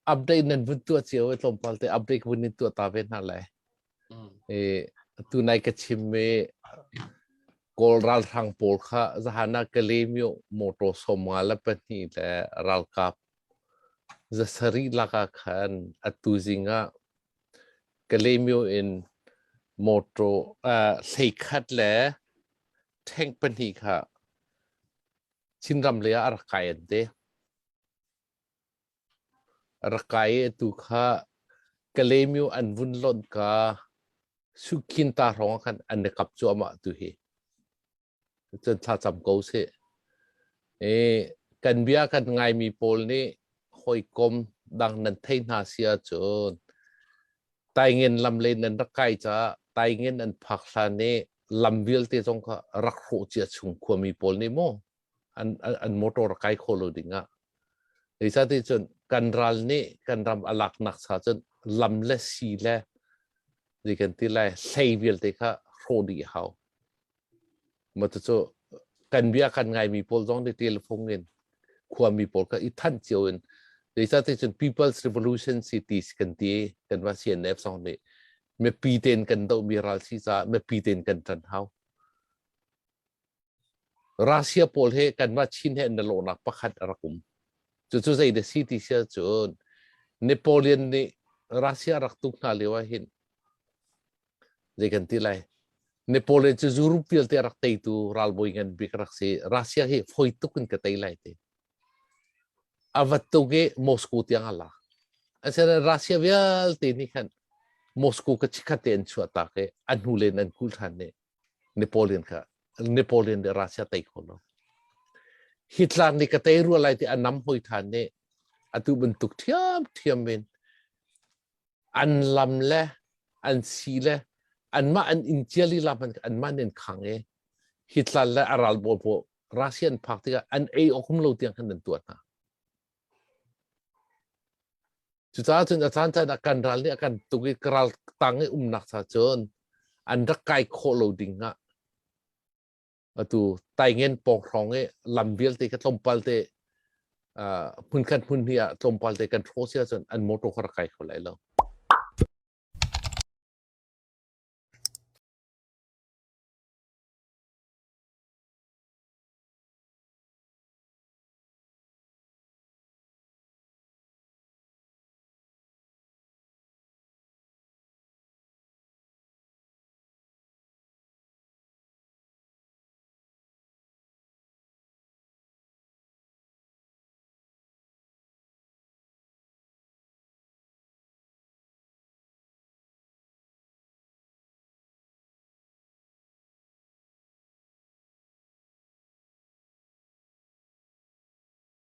Update nan vun tuah cio i tlawmpal te update vun in tuah ta ve hna lai. I tunai ka chim i Kawl ralhrang pawl kha zahan ah Kalaymyo motor 52 le ralkap 700 lakah khan atu zing ah Kalaymyo in motor 11 le tank pahnih kha Chinram lei ah a rak kai an ti. A rak kai i atu kha Kalaymyo an vun lonh ka Sukhinta hrawng ah khan an i kap cuahmah tu hi. Cun thlacam ko sih. I kan bia kan ngaimi pawl nih hawikom dang nan thei hna si ahcun Taingen lam lei nan rak kai caah Taingen an phak hlan i lam vialte zong kha rak hrawh cia chung khuami pawl nih maw an, an motor rak kai kho lo ding ah. Zeicahti cun kan ral nih kan ram a laknak cha cun lam le si le zei kan ti lai hlei vialte kha hrawh dih hau. Mah cucu kan bia kan ngaimi pawl zong nih telephone in khuami pawl kha i thanh cio in zeicahti cun People's Revolution si ti kan ti kan va CNF zong nih mipi tein kan dohmi ral si caah mipi tein kan ṭan hau. Russia pawl he kanmah Chin he an i lawhnak pakhat a rak um. Cucu zei dah si ti si ahcun Napoleon nih Russia a rak tuk hna lio ah hin zei kan ti lai Napoleon cu Europe vialte a rak teitu ralbawi ngan bik a rak si. Russia hi fawi tuk in ka tei lai ti. A vat tuk i Moscow tiang a lak. Asinain Russia vialte nih khan Moscow ka chikkhat te an chuah tak i a hnu len an kulh ṭhan i Napoleon kha Napoleon nih Russia tei kho lo. Hitler nih ka tei rua lai ti a nam hoi ṭhan i atu bantuk ṭhiamṭhiam in an lam le an si le anmah an inn cia lila hmanh anmah nih an khang i Hitler le a ralbawi pawl Russia an phak tikah an ei awk um lo tiang khan an tuah hna. Cucaah cun a caan caan ah kan ral nih a kan tuk i ral tang i umnak cha cun an rak kai khawh lo ding ah atu taingen pawng hrawng i lam vialte kha tlawmpal te hmunkhat hmun hnih ah tlawmpal te kan hrawh si ahcun an motor kha rak kai kho lai lo.